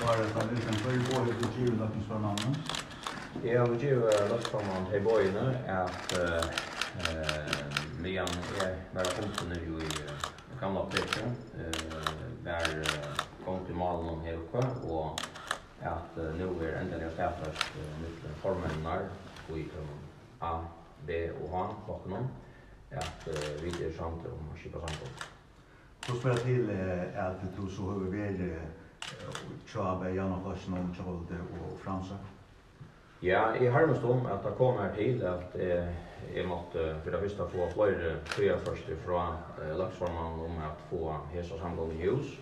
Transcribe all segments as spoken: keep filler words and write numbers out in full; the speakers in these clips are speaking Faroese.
Haraldur Nielsen, hvørji boð hevur tú givið løgtingsformanninum? Eg havi givið løgtingsformanninum tey boðini, at, eh, eh, meðan eg var á fundi niðri í, eh, Gamla Apotekið, eh, var, eh, gongd í málinum her uppi, og at, eh, nú er endaliga staðfest, eh, millum formenninar í teimum A, B og H flokkunum, at, eh, vit eru samdir um at skipa samgongu. Hvussu ber til, eh, at tú so hevur verið, eh, hjá bæði Javnaðarflokkinum, Tjóðveldi og Framsókn? Ja, eg harmist um, at tað kom har til, at, eh, eg mátti fyri tað fyrsta fáa fleiri tíðarfrystir frá, eh, løgtingsformanninum um at fáa hesa samgongu í hús.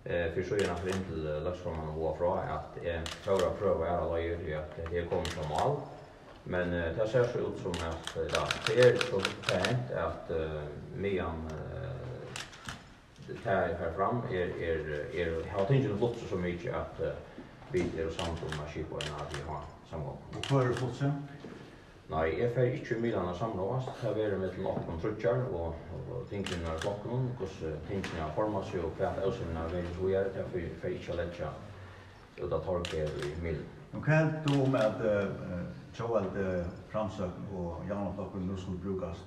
Eh, fyri síðan at fara inn til, eh, løgtingsformannin og boða frá, at eg fór at prøva aðrar leiðir, tí at eg kom ikki á mál. Men, eh, tað sær so út sum at, eh, ja, tað er so, tað er hent, at, eh, meðan, eh, tað er farið fram, er, er, er, hava tingini flutt seg so mikið, at, eh, vit eru samd um at skipa eina A D H samgongu. Og hvør hevur flutt seg? Nei, eg fari ikki í miðlarnar at samráðast. Tað verður millum okkum tríggjar og, og, og tingkvinnurnar í flokkunum, hvussu tingini hava formað seg og hvat ósemjurnar hava verið og so víðari. Tað fari, fari ikki at leggja út á torg her í miðlunum. Men hvat heldur tú um at, eh, eh, Tjóðveldi, Framsókn og Javnaðarflokkurin nú skulu brúkast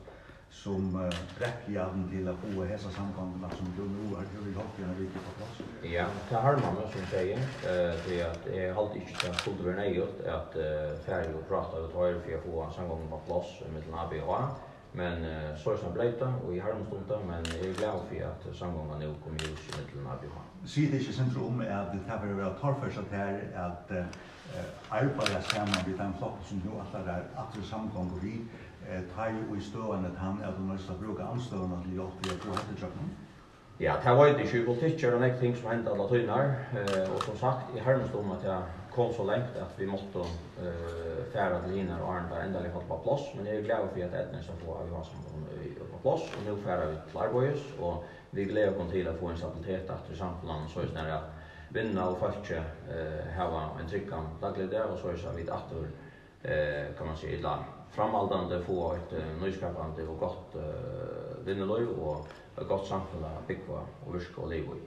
sum, eh, brekkijarn til at fáa hesa samgonguna, sum tú nú har, hevur í holt í eina viku, upp á pláss? Ja, tað harmar meg, sum eg segði, eh, tí at eg haldi ikki, tað skuldi verið neyðugt at, eh, farið og prátað við teir fyri at fáa samgonguna upp á pláss millum A, B og H. Men, eh, soleiðis bleiv tað, og eg harmist um tað, men eg eri glaður fyri, at samgongan nú kom í hús millum A, B og H. Sigur tað ikki sindur um, at tað fer at vera torført hjá tær at, eh, arbeiða saman við teimum flokkum, sum nú ætlar tær aftur í samgongu við, eh, tá ið støðan er tann, at tú noyðist at brúka andstøðuna til hjálp við at fáa hetta ígjøgnum? Ja, tað veit eg ikki. Í politikki eru nógv ting, sum henda allar tíðirnar, eh, og sum sagt, eg harmist um, at tað kom so langt, at vit máttu, eh, fara til hinar, áðrenn tað endaliga fall upp á pláss, men eg eri glaður fyri, at tað eydnaðist at fáa A, B og H samgonguna í, upp á pláss, og nú fara vit til arbeiðis, og vit gleða okkum til at fáa ein stabilitet aftur í samfelagnum, soleiðis at vinnan og fólkið, eh, hava ein tryggan dagligdag, og soleiðis at vit aftur, eh, kann man siga, ella framhaldandi fáa eitt, eh, nýskapandi og gott, eh, vinnulív og eitt gott samfelag at búgva og virka og liva í.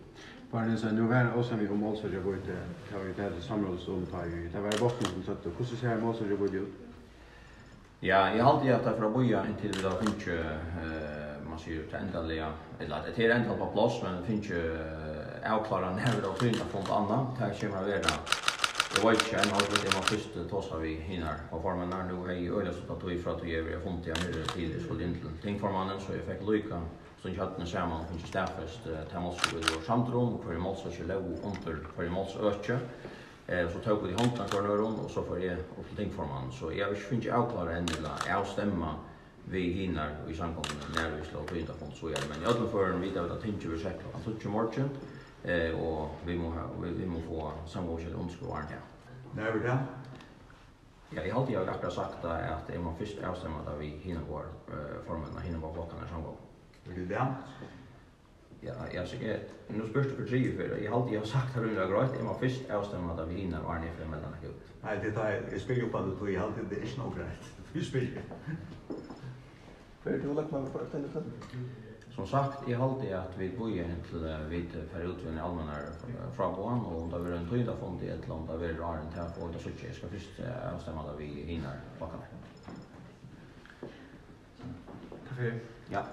Bárður Nielsen, nú var ósemja um málsøkjabýtið, tað var jú tað, vit samráðust um, tá ið tað var í botninum, sum søgdu. Hvussu sær málsøkjabýtið út? Ja, eg haldi, at tað fer at bíða, inntil vit hava fingið, eh, man sigur, tað endaliga, ella at tað er endaliga upp á pláss, men fingið, eh, avklárað, nær vit hava tíðindafundi og annað. Tað kemur at vera, eg veit ikki enn, eg má fyrst tosa við hinar formenninar. Nú hevði eg øgiliga stutta tíð, frá tí eg var á fundi har niðri, til eg skuldi inn til tingformannin, so eg fekk líka stungið høvdini saman og fingið staðfest, eh, tað málsøkið, vit vóru samdir um, og hvørji málsøki lógu undir hvørji málsøki. Eh, so tóku vit í hondina hvørjum øðrum, og so fór eg upp til tingformannin. So eg havi ikki fingið avklárað enn, ella avstemmað við hinar í samgonguni, nær vit slá tíðindafund og so víðari. Men í øllum førum vita vit, at tingið verður sett klokkan tíggju í morgin, eh, og vit mugu ha-, vit, vit mugu fáa samgonguskjalið undirskrivað áðrenn tað. Nær verður tað? Ja, eg haldi, eg havi akkurát sagt tað, at eg má fyrst avstemma tað við hinar báðar, eh, formenninar, hinar báðar flokkarnar í samgongu. Vil tú tað? Ja, ja, so eg, nú spyrt tú fyri triðju ferð, og eg haldi, eg havi sagt tað rímiliga greitt, eg má fyrst avstemma tað við hinar, áðrenn eg fari at melda nakað út. Nei, tað er tað, eg spyrji upp á tað, tí eg haldi, tað er ikki nóg greitt. Tí spyrji eg. Hvar er tú, løgmaður, hvar er tað? Sum sagt, eg haldi, at vit bíða inntil, eh, vit fara út við eini almennari, eh, fráboðan, og um tað verður ein tíðindafundur, ella um tað verður áðrenn tað, fáa vit at síggja. Eg skal fyrst, eh, avstemma tað við hinar flokkarnar. Takk fyri. Ja.